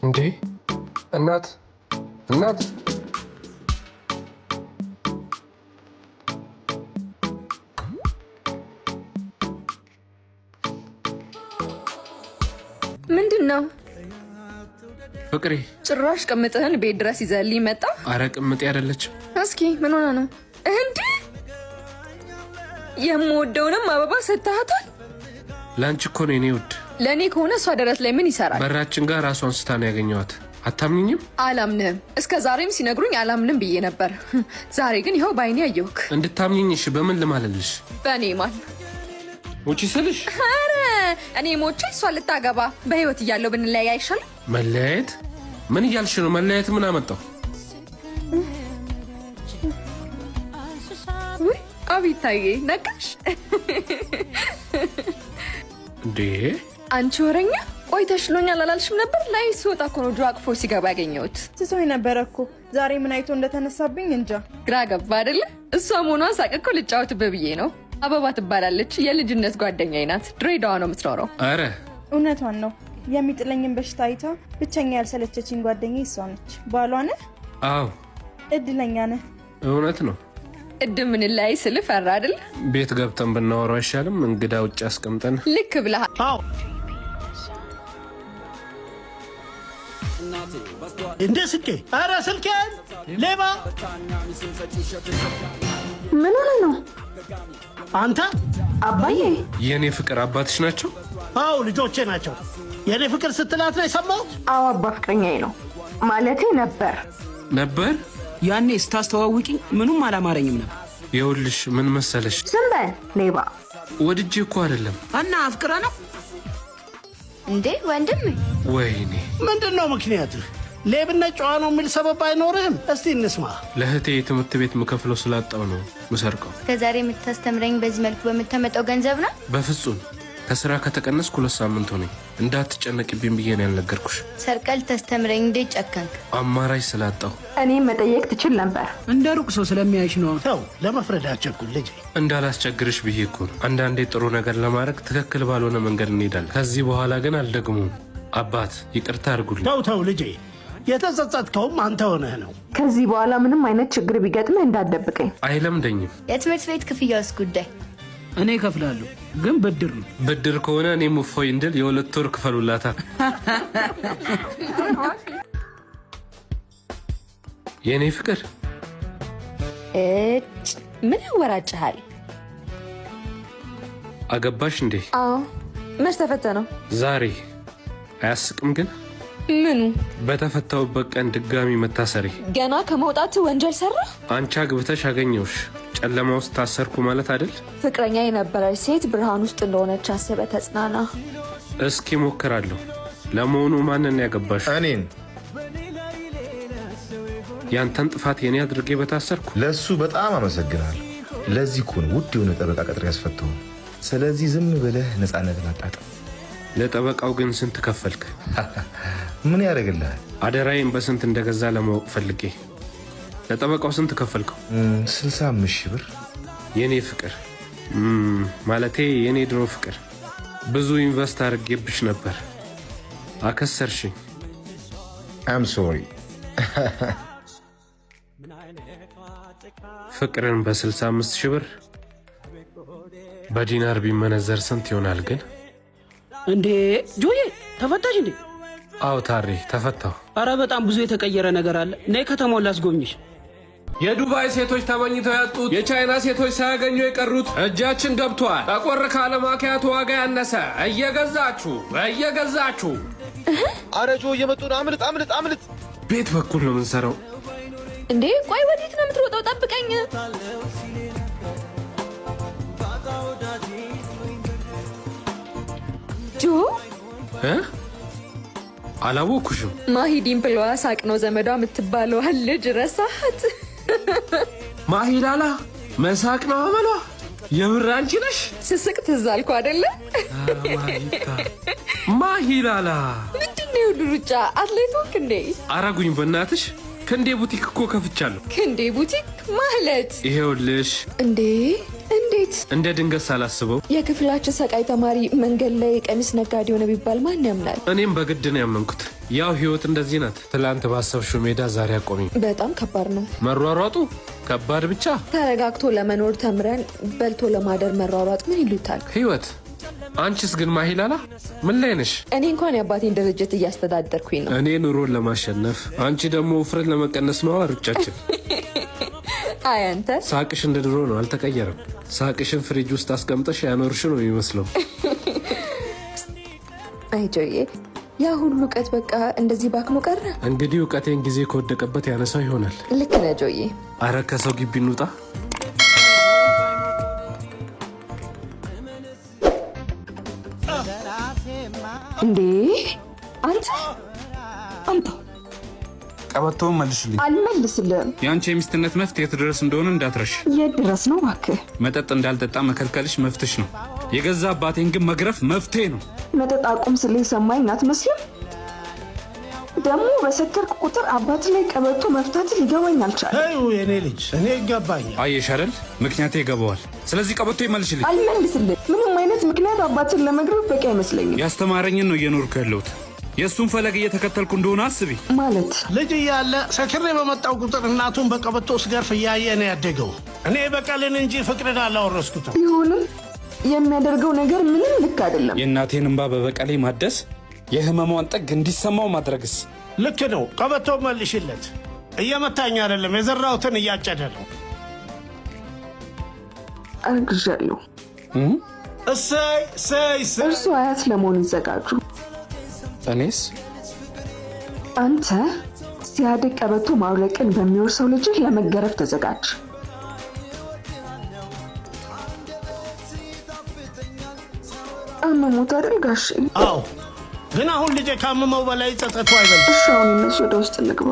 እንዴ እናት፣ እናት! ምንድን ነው? ፍቅሬ። ጭራሽ ቅምጥህን ቤት ድረስ ይዘህልኝ መጣ? አረ ቅምጤ አይደለችም። እስኪ ምን ሆነ ነው እንዴ? የምወደውንም አበባ ሰጥተሃታል? ለአንቺ እኮ ነው የኔ ውድ። ለእኔ ከሆነ እሷ ደረት ላይ ምን ይሰራል? በራችን ጋር ራሷን ስታ ነው ያገኘኋት። አታምኝኝም? አላምንህም። እስከ ዛሬም ሲነግሩኝ አላምንም ብዬ ነበር። ዛሬ ግን ይኸው በአይኔ አየሁክ። እንድታምኝኝ እሺ፣ በምን ልማልልሽ? በእኔ ማል። ውጪ ስልሽ። ኧረ እኔ ሞቼ እሷ ልታገባ፣ በህይወት እያለሁ ብንለያይ አይሻልም? መለያየት? ምን እያልሽ ነው? መለያየት ምን አመጣው? ውይ አቤታዬ፣ ነቃሽ? እንዴ! አንቺ ወረኛ፣ ቆይ ተሽሎኛል አላልሽም ነበር? ላይ ስወጣ እኮ ነው ጆ አቅፎ ሲገባ ያገኘሁት። ትቶኝ ነበረ እኮ። ዛሬ ምን አይቶ እንደተነሳብኝ እንጃ። ግራ ገባ አይደለ? እሷ መሆኗን ሳቅ እኮ ልጫወትብህ ብዬ ነው። አበባ ትባላለች። የልጅነት ጓደኛዬ ናት። ድሬዳዋ ነው የምትኖረው። አረ! እውነቷን ነው። የሚጥለኝን በሽታ አይታ ብቸኛ ያልሰለቸችኝ ጓደኛ እሷ ነች። ባሏ ነህ? አዎ። እድለኛ ነህ። እውነት ነው። እድም ምንለያይ ስል ፈራ አይደለ? ቤት ገብተን ብናወራው አይሻልም? እንግዳ ውጭ አስቀምጠን። ልክ ብለሃል። እንደ ስልኬ፣ ኧረ ስልኬን ሌባ! ምን ሆነ ነው? አንተ! አባዬ! የእኔ ፍቅር፣ አባትሽ ናቸው? አዎ፣ ልጆቼ ናቸው። የእኔ ፍቅር ስትላት ነው የሰማሁት። አዎ አባ፣ ፍቅረኛዬ ነው፣ ማለቴ ነበር። ነበር? ያኔ ስታስተዋውቂኝ ምኑም አላማረኝም ነበር። ይኸውልሽ፣ ምን መሰለሽ። ዝም በል ሌባ። ወድጄ እኮ አይደለም። እና አፍቅረ ነው? እንዴ ወንድም! ወይኔ! ምንድን ነው ምክንያትህ? ሌብነት ጨዋ ነው የሚል ሰበብ አይኖርህም? እስቲ እንስማ። ለእህቴ የትምህርት ቤት ምከፍለው ስላጣው ነው ምሰርቀው። እስከዛሬ የምታስተምረኝ በዚህ መልኩ በምታመጣው ገንዘብ ነው? በፍጹም። ከስራ ከተቀነስኩ 2 ሳምንት ሆነኝ። እንዳትጨነቅብኝ ብዬ ነው ያልነገርኩሽ። ሰርቀህ ልታስተምረኝ እንዴት ጨከንክ? አማራጭ ስላጣሁ። እኔም መጠየቅ ትችል ነበር። እንደ ሩቅ ሰው ስለሚያይሽ ነው። ተው፣ ለመፍረድ አትቸኩል ልጄ። እንዳላስቸግርሽ ብዬ እኮ ነው። አንዳንዴ ጥሩ ነገር ለማድረግ ትክክል ባልሆነ መንገድ እንሄዳለን። ከዚህ በኋላ ግን አልደግሞም። አባት፣ ይቅርታ አድርጉልኝ። ተው ተው ልጄ፣ የተጸጸትከውም አንተ ሆነህ ነው። ከዚህ በኋላ ምንም አይነት ችግር ቢገጥምህ እንዳትደብቀኝ። አይለምደኝም። የትምህርት ቤት ክፍያውስ ጉዳይ? እኔ እከፍላለሁ፣ ግን ብድር ነው። ብድር ከሆነ እኔም እፎይ እንድል የ2 ወር ክፈሉላታ። የእኔ ፍቅር! እጭ፣ ምን ያወራጭሃል? አገባሽ እንዴ? አዎ። መች ተፈተነው? ዛሬ። አያስቅም ግን? ምኑ? በተፈታውበት ቀን ድጋሚ መታሰሪ። ገና ከመውጣት ወንጀል ሰራ? አንቺ አግብተሽ አገኘውሽ፣ ጨለማ ውስጥ ታሰርኩ ማለት አይደል? ፍቅረኛ የነበረች ሴት ብርሃን ውስጥ እንደሆነች አስበህ ተጽናና። እስኪ ሞክራለሁ። ለመሆኑ ማንን ያገባሽ? እኔን። ያንተን ጥፋት የኔ አድርጌ በታሰርኩ። ለእሱ በጣም አመሰግናለሁ። ለዚህ እኮ ነው ውድ የሆነ ጠበቃ ቀጥሬ ያስፈታው። ስለዚህ ዝም ብለህ ነፃነትን አጣጥም። ለጠበቃው ግን ስንት ከፈልክ? ምን ያደርግልሃል? አደራዬን በስንት እንደገዛ ለማወቅ ፈልጌ። ለጠበቃው ስንት ከፈልከው? 65 ሺህ ብር። የኔ ፍቅር፣ ማለቴ የኔ ድሮ ፍቅር፣ ብዙ invest አድርጌብሽ ነበር። አከሰርሽኝ። I'm sorry. ፍቅርን በ65 ሺህ ብር በዲናር ቢመነዘር ስንት ይሆናል ግን? እንዴ ጆዬ፣ ተፈታሽ እንዴ? አዎ ታሪ፣ ተፈታሁ። አረ በጣም ብዙ የተቀየረ ነገር አለ። ነይ ከተማውን ላስጎብኝሽ። የዱባይ ሴቶች ተመኝተው ያጡት፣ የቻይና ሴቶች ሳያገኙ የቀሩት እጃችን ገብቷል። ጠቆር ካለ ማኪያቶ ዋጋ ያነሰ እየገዛችሁ እየገዛችሁ። አረ ጆ፣ እየመጡ ነው። አምልጥ አምልጥ አምልጥ። ቤት በኩል ነው የምንሰራው። እንዴ ቆይ፣ ወዴት ነው የምትሮጠው? ጠብቀኝ። ጆ! እ? አላወኩሽም። ማሂ ዲምፕሏ ሳቅ ነው ዘመዷ የምትባለዋ ልጅ ረሳሃት? ማሂላላ መሳቅ ነው አመሏ። የምር አንቺ ነሽ? ስስቅ ትዝ አልኩ አይደለ? ማሂላላ! ምንድን ነው የሁሉ ሩጫ? አትሌት ሆንክ እንዴ? አረጉኝ በእናትሽ። ክንዴ ቡቲክ እኮ ከፍቻለሁ። ክንዴ ቡቲክ ማለት? ይሄውልሽ። እንዴ! እንዴት? እንደ ድንገት ሳላስበው። የክፍላችን ሰቃይ ተማሪ መንገድ ላይ ቀሚስ ነጋዴ ሆነ ቢባል ማን ያምናል? እኔም በግድ ነው ያመንኩት። ያው ህይወት እንደዚህ ናት። ትላንት ባሰብሽው ሜዳ ዛሬ አቆሚ። በጣም ከባድ ነው። መሯሯጡ ከባድ ብቻ። ተረጋግቶ ለመኖር ተምረን በልቶ ለማደር መሯሯጥ ምን ይሉታል? ህይወት። አንቺስ ግን ማሂላላ ምን ላይ ነሽ? እኔ እንኳን የአባቴን ድርጅት እያስተዳደርኩኝ ነው። እኔ ኑሮን ለማሸነፍ፣ አንቺ ደግሞ ውፍረት ለመቀነስ ነው ሩጫችን። አይ አንተ። ሳቅሽ እንደ ድሮ ነው፣ አልተቀየረም። ሳቅሽን ፍሪጅ ውስጥ አስቀምጠሽ ያኖርሽ ነው የሚመስለው። አይ ጆዬ፣ ያ ሁሉ እውቀት በቃ እንደዚህ ባክኖ ቀረ። እንግዲህ እውቀቴን ጊዜ ከወደቀበት ያነሳው ይሆናል። ልክ ነህ ጆዬ። አረ ከሰው ግቢ እንውጣ። እንዴ አንተ፣ አምጣው። ቀበቶውን መልሽልኝ። አልመልስልህም። የአንቺ የሚስትነት መፍት የት ድረስ እንደሆነ እንዳትረሽ። የት ድረስ ነው እባክህ? መጠጥ እንዳልጠጣ መከልከልሽ መፍትሽ ነው። የገዛ አባቴን ግን መግረፍ መፍትሄ ነው። መጠጥ አቁም ስልህ የሰማኝ አትመስልም። ደግሞ በሰከርክ ቁጥር አባት ላይ ቀበቶ መፍታት ሊገባኝ አልቻለም። ተይው የኔ ልጅ፣ እኔ ይገባኛል። አየሽ አይደል? ምክንያቴ ይገባዋል። ስለዚህ ቀበቶ ይመልሽልኝ። አልመልስልህ። ምንም አይነት ምክንያት አባትን ለመግረፍ በቂ አይመስለኝም። ያስተማረኝን ነው እየኖርኩ ያለሁት። የእሱን ፈለግ እየተከተልኩ እንደሆነ አስቢ። ማለት? ልጅ እያለ ሰክሬ በመጣው ቁጥር እናቱን በቀበቶ ስገርፍ እያየ ነው ያደገው። እኔ በቀልን እንጂ ፍቅርን አላወረስኩትም። ቢሆንም የሚያደርገው ነገር ምንም ልክ አይደለም። የእናቴን እንባ በበቀሌ ማደስ፣ የህመሟን ጥግ እንዲሰማው ማድረግስ? ልክ ነው። ቀበቶ መልሽለት። እየመታኝ አይደለም፣ የዘራሁትን እያጨደ ነው። አርግዣለሁ። እሰይ እሰይ እሰይ! እርሱ አያት ለመሆን ይዘጋጁ። እኔስ? አንተ ሲያድግ ቀበቶ ማውለቅን በሚወርሰው ልጅህ ለመገረፍ ተዘጋጅ። አመሞት አይደል ጋሼ? አዎ፣ ግን አሁን ልጄ ካመመው በላይ ጸጸቱ አይበልጥ። እሺ አሁን እነሱ ወደ ውስጥ እንግባ።